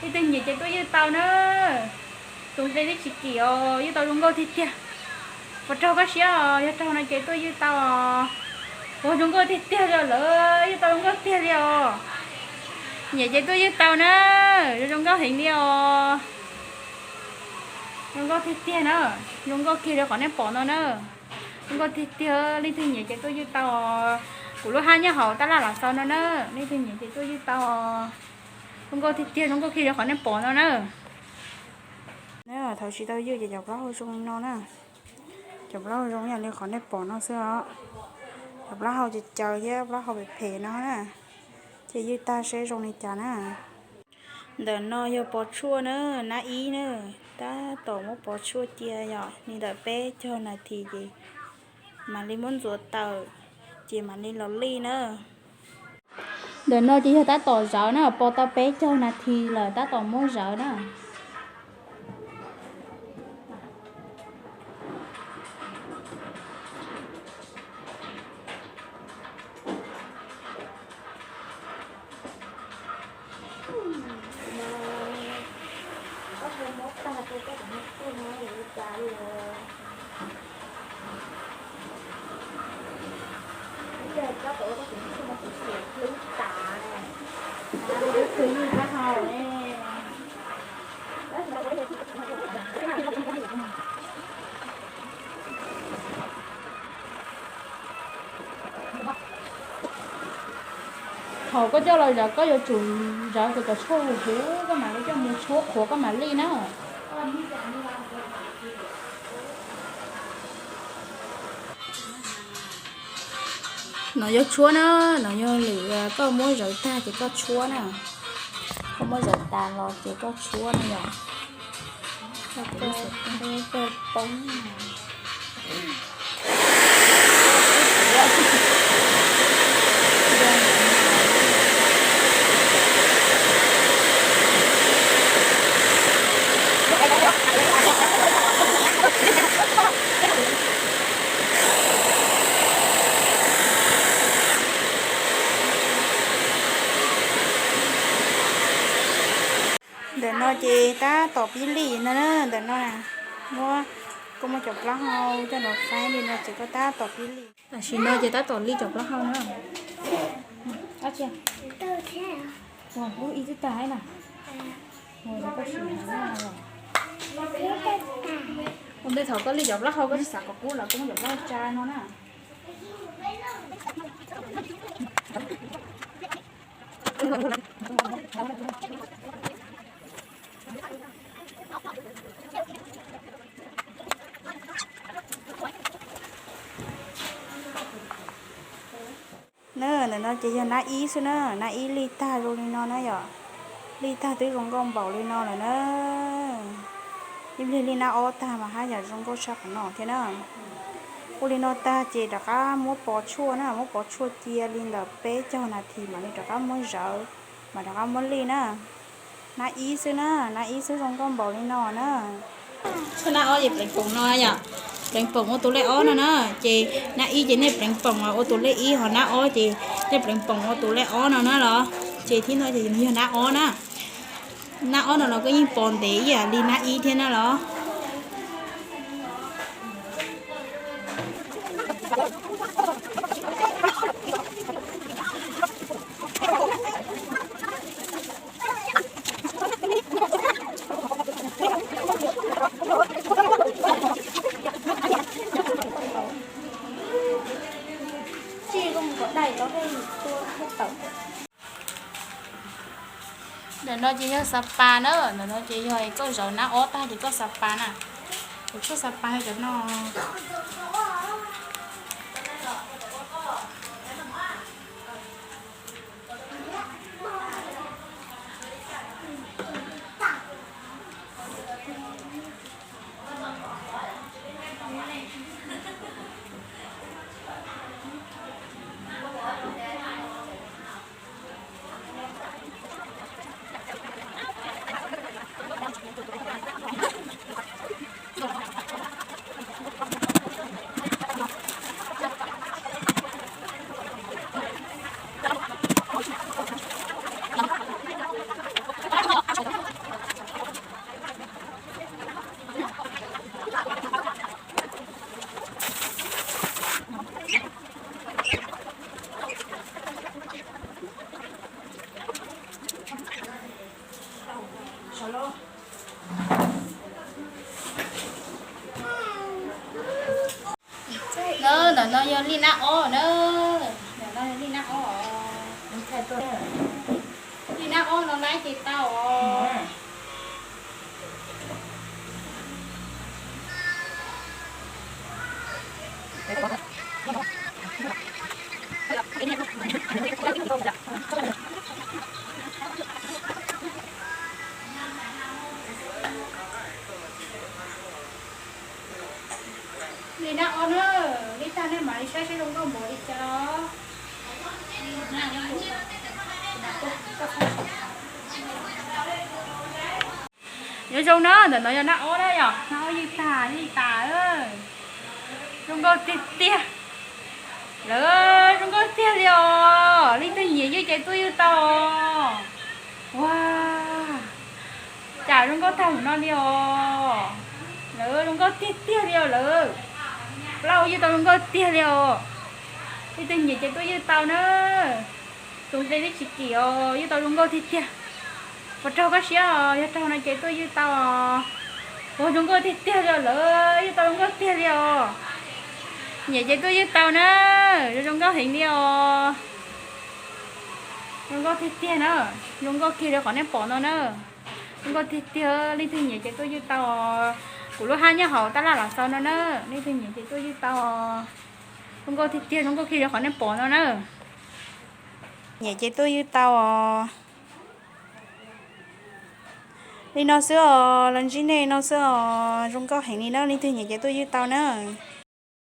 Leej twg nyiam ces tuaj ywj tau na. Tus nqi twb tsis kim os, ywj tau zoo nkauj tiag tiag. Puas raug koj siab os? Yog raug no ces tuaj ywj tau os. Puas zoo nkauj tiag tiag li lawm, ywj tau zoo nkauj tiag li os. Nyiam ces tuaj ywj tau na. Zoo nkauj heev li os. Zoo nkauj tiag tiag na. Zoo nkauj kiag li qhov nej pom no na. Zoo nkauj tiag tiag, leej twg nyiam ces tuaj ywj tau os. Kuv lub hab nyob hauv tab laj los xaus no na. Leej twg nyiam ces tuaj ywj tau os. Zoo nkauj tiag tiag, zoo nkauj kiag li qhov nej pom no na. Thaum tsis tau ywj ces cov plaub hau zoo li no na. Cov plaub hau zoo ib yam li qhov nej pom no xwb os. Cov plaub hau caws caws thiab plaub hau phem phem no na. Ces ywj tag seb zoo li cas na. Ntawm no yog pos tshuaj na, nab ib na. Tab tom muab pos tshuaj cia yom, li ntawm peb caug nas this ces mam li muab ntxuav tawm, ces mam li los lij na. Ntawm no ces yog tab tom zawv na, pos tau peb caug nas this lawm tab tom muab zawv na. Thaum koj coj los zawv koj yuav tsum zawv kom cov tshuaj huv huv koj mam li coj mus tshuab qhuav koj mam lij na. No yog tshuab na, no yog lwm koj muab zawv tag ces koj tshuab na. Koj muab zawv tas los ces koj tshuab na yom. Koj poob. Ntawm no ces tab tom pib lij no na, ntawm no na, muab, koj muab cov plaub hau coj los faib li no ces koj tab tom pib lij. Tam sim no ces tab tom lij cov plaub hau na. Ua ntej thaum koj lij cov plaub hau koj tsis xav kom kub lawm koj muab cov plaub hau tsa no na. Na, ntawm no ces yog nab ib xwb na, nab ib lij tag zoo li no na yom. Lij tag twb zoo nkauj npaum li no lawm na. Ib pliag lij nab ob tag mas haj yam zoo nkauj tshaj qhov no thiab na. Ua li no tag ces rov qab muab pov tshuaj na, muab pov tshuaj cia li ntawm peb caug nas this mam li rov qab muab zawv, mam rov qab muab lij na. Nab ib xwb na, nab ib xwb zoo nkauj npaum li no na. Tshuaj nab ob ces pleev poom no yom, pleev poom ua tus lej ob no na. Ces nab ib ces nej pleev poom ua tus lej ib, ho nab ob ces nej pleev poom ua tus lej ob no na los. Ces thib no ces yog nab ob na. Nab ob no los koj yeej pos ntev ib yam li nab ib thiab na los. Ntawm no ces yog xav pas na, ntawm no ces yog koj zawv nab ob tag ces koj xav pas na. Kuv tshuaj xav pas yog cov no. Na, ntawm no yog lij nab ob na. Ntawm no yog lij nab ob os. Lij nab ob no laib ces tau os. Li nab ob na, li tag nej mam li saib seb zoo nkauj npaum li cas. Nyob zoo na, ntawm no yog nab ob na yom, nab ob ywg tag li tas. Zoo nkauj tiag tiag. Lawv zoo nkauj tiag li os, leej twg nyiam ywg ces tuaj ywg tau os. Ua, cas zoo nkauj tag no li os. Lawv zoo nkauj tiag tiag li os lawv. Plaub ywg tau zoo nkauj tiag li os. Leej twg nyiam ces tuaj ywg tau na. Tus nqi twb tsis kim os, ywg tau zoo nkauj tiag tiag. Puas raug koj siab os? Yog raug no ces tuaj ywg tau os. Ua zoo nkauj tiag tiag li os lawv, ywg tau zoo nkauj tiag li os. Nyiam ces tuaj ywg tau na, zoo nkauj heev li os. Zoo nkauj tiag tiag na, zoo nkauj kiag li qhov nej pom no na. Zoo nkauj tiag tiag, leej twg nyiam ces tuaj ywg tau os. Kuv lub haj nyob hauv tab laj los xaus no na, leej twg nyiam ces tuaj ywg tau os. Zoo nkauj tiag tiag, zoo nkauj kiag li qhov nej pom no na. Nyiam ces tuaj ywg tau os. Li no xwb os, los ntsib nej no xwb os, zoo nkauj heev li na, leej twg nyiam ces tuaj ywg tau na.